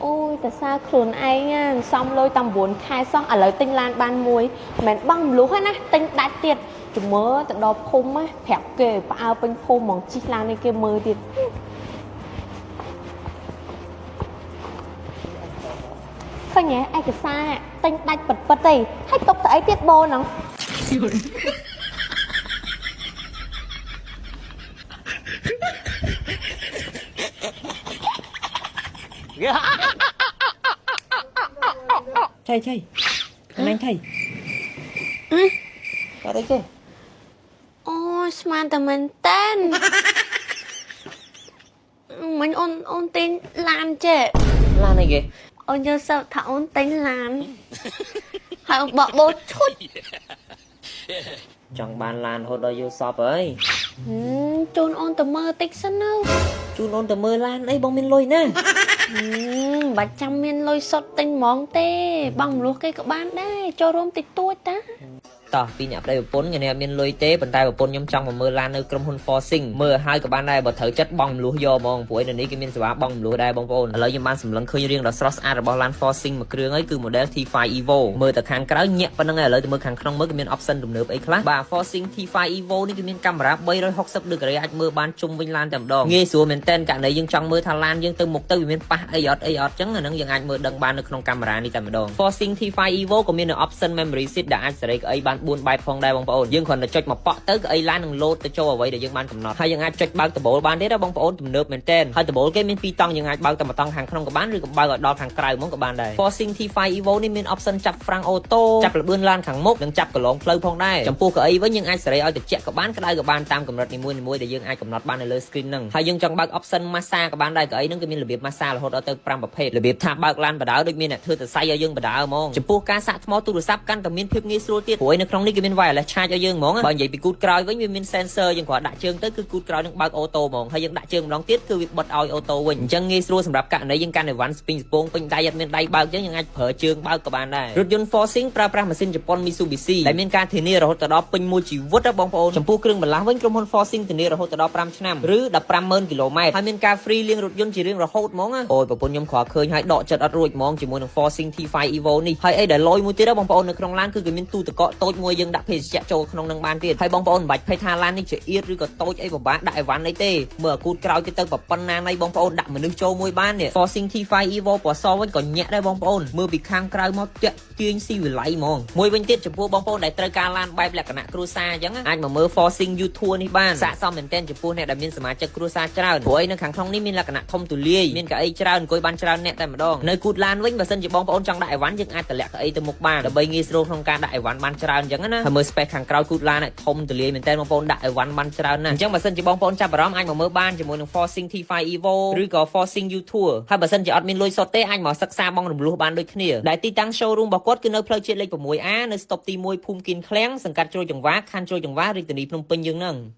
អូយតើសារខ្លួនឯងណាសំលុយតា9ខែសោះឥឡូវទិញឡានបានមួយមិនមែនបង់រំលោះទេណាទិញដាច់ទៀតជំមើទៅដល់ភូមិណាប្រាប់គេផ្អើពេញភូមិហ្មងជិះឡាននេះគេមើលទៀតឃើញទេឯកសារទិញដាច់ពិតពិតទេហើយຕົកទៅអីទៀតបូហ្នឹង ឆៃឆៃណែងឆៃអត់អីទេ អូយស្មានតែមែនតែនមិញអូនអូនទិញឡានចេះ ឡានអីគេ អូនយល់សប្តិថាអូនទិញឡានហើយអូនបកបោឈុត ចង់បានឡានរហូតដល់យល់សពអើយ ហឹមជូនអូនទៅមើលតិចសិនទៅ ជូនអូនទៅមើលឡានអីបងមានលុយណា ហឹមបាច់ចាំមានលុយសុទ្ធទិញហ្មងទេ បងមលោះគេក៏បានដែរចូលរួមតិចតួចតា តោះពីអ្នកប្តីប្រពន្ធគេនេះអត់មានលុយទេប៉ុន្តែប្រពន្ធខ្ញុំចង់មកមើលឡាននៅក្រុមហ៊ុន Forcing មើលឲ្យហើយក៏បានដែរបើត្រូវចិត្តបងមលុះយកហ្មងព្រោះឯនៅនេះគេមានសេវាបងមលុះដែរបងប្អូនឥឡូវខ្ញុំបានសម្លឹងឃើញរាងដ៏ស្រស់ស្អាតរបស់ឡាន Forcing មួយគ្រឿងហើយគឺ model T5 Evo មើលតែខាងក្រៅញាក់ប៉ុណ្្នឹងឯងឥឡូវទៅមើលខាងក្នុងមើលគេមាន option ទំនើបអីខ្លះបាទ Forcing T5 Evo នេះគេមានកាមេរ៉ា360ដឺក្រេអាចមើលបានជុំវិញឡានតែម្ដងងាយស្រួលមែនតើករណីយើងចង់មើលថាឡានយើងទៅមុខទៅវាមានប៉ះអីអត់អីអត់ចឹងអាហ្នឹងយើងអាចមើលដឹងបាននៅក្នុងកាមេរ៉ានេះតែម្ដង Forcing T5 Evo ក៏មាននៅ option memory seat ដែលអាចសេរីកៅអីបាន4បែបផងដែរបងប្អូនយើងគ្រាន់តែចុចមកប៉ក់ទៅកៅអីឡាននឹងលោតទៅចូលអ្វីដែលយើងបានកំណត់ហើយយើងអាចចុចបើកដំបូលបានទៀតណាបងប្អូនទំនើបមែនទែនហើយដំបូលគេមានពីរតង់យើងអាចបើកតែមួយតង់ខាងក្នុងក៏បានឬក៏បើកឲ្យដល់ខាងក្រៅហ្មងក៏បានដែរ Forcing T5 Evo នេះមាន option ចាប់ហ្វ្រាំង auto ចាប់ល្បឿនឡានខាងមុខនិងចាប់កន្លងផ្លូវផងដែរចំពោះកៅអីវិញយើងអាចសេរីឲ្យត្រជាក់ក៏បានក្តៅក៏បានតាមកម្រិតនីមួយៗដែលយើងអាចកំណត់បាននៅលើ screen ហ្នឹងហើយយើងចង់បើក option massage ក៏បានដែរកៅអីហ្នឹងគឺមានរបៀប massage រហូតដល់ទៅ5ប្រភេទរបៀបថាបើកឡានបដាដូចមានអ្នកធ្វើសរសៃឲ្យយើងបដាហ្មងចំពោះការសាកថ្មទូរស័ព្ទកាន់តែមានភាពងាយស្រួលទៀតព្រោះឯនៅក្នុងនេះគេមាន wireless charge ឲ្យយើងហ្មងបើនិយាយពីគូតក្រោយវិញវាមាន sensor យើងគ្រាន់ដាក់ជើងទៅគឺគូតក្រោយនឹងបើក auto ហ្មងហើយយើងដាក់ជើងម្ដងទៀតគឺវាបិទឲ្យ auto វិញអញ្ចឹងងាយស្រួលសម្រាប់ករណីយើងកាន់អីវ៉ាន់ស្ពីងស្ពងពេញដៃអត់មានដៃបើកអញ្ចឹងយើងអាចប្រើជើងបើកក៏បានដែររថយន្ត Forcing ប្រើប្រាស់ម៉ាស៊ីនជប៉ុន Mitsubishi ដែលមានការធានារហូតដល់ពេញមួយជីវិតណាបងប្អូនចំពោះគ្រឿងបន្លាស់វិញក្រុមហ៊ុន Forcing ធានារហូតដល់5ឆ្នាំឬ150,000គីឡូម៉ែត្រហើយមានការ free លាងរថយន្តជារៀងរហូតហ្មងណាអូយប្រពន្ធខ្ញុំគ្រាន់ឃើញហើយដកចិត្តអត់រួចហ្មងជាមួយនឹង Forcing T5 Evo នេះហើយអីដែលលយមួយទៀតណាបងប្អូននៅក្នុងឡានគឺគេមានទូទឹកកកតូចមួយយើងដាក់ភេសជ្ជៈចូលក្នុងនឹងបានទៀតហើយបងប្អូនមិនបាច់ភ័យថាឡាននេះជាអៀតឬក៏តូចអីពិបាកដាក់អីវ៉ាន់អីទេមើលអាគូតក្រោយគេទៅប៉ុណ្ណាណៃបងប្អូនដាក់មនុស្សចូលមួយបាននេះ Forcing T5 Evo ពណ៌សវិញក៏ញាក់ដែរបងប្អូនមើលពីខាងក្រៅមកតាក់ទាញស៊ីវិល័យហ្មងមួយវិញទៀតចំពោះបងប្អូនដែលត្រូវការឡានបែបលក្ខណៈគ្រួសារអញ្ចឹងអាចមកមើល Forcing U Tour នេះបានស័ក្តិសមមែនទែនចំពោះអ្នកដែលមានសមាជិកគ្រួសារច្រើនព្រោះអីនៅខាងក្នុងនេះមានលក្ខណៈធំទូលាយមានកៅអីច្រើនអង្គុយបានច្រើនអ្នកតែម្ដងនៅគូតឡានវិញបើសិនជាបងប្អូនចង់ដាក់អីវ៉ាន់យើងអាចតម្លាក់កៅអីទៅមុខបានដើម្បីងាយស្រួលក្នុងការដាក់អីវ៉ាន់បានច្រើនអញ្ចឹងណាហើយមើល space ខាងក្រោយគូតឡានធំទូលាយមែនទែនបងប្អូនដាក់អីវ៉ាន់បានច្រើនណាស់អញ្ចឹងបើសិនជាបងប្អូនចាប់អារម្មណ៍អាចមកមើលបានជាមួយនឹង Forcing T5 Evo ឬក៏ Forcing U Tour ហើយបើសិនជាអត់មានលុយសុទ្ធទេអាចមកសិក្សាបងរំលោះបានដូចគ្នាដែលទីតាំង showroom របស់គាត់គឺនៅផ្លូវជាតិលេខ 6A នៅស្តុបទី1ភូមិគៀនឃ្លាំងសង្កាត់ជ្រោយចង្វាខណ្ឌជ្រោយចង្វារាជធានីភ្នំពេញយើងហ្នឹង។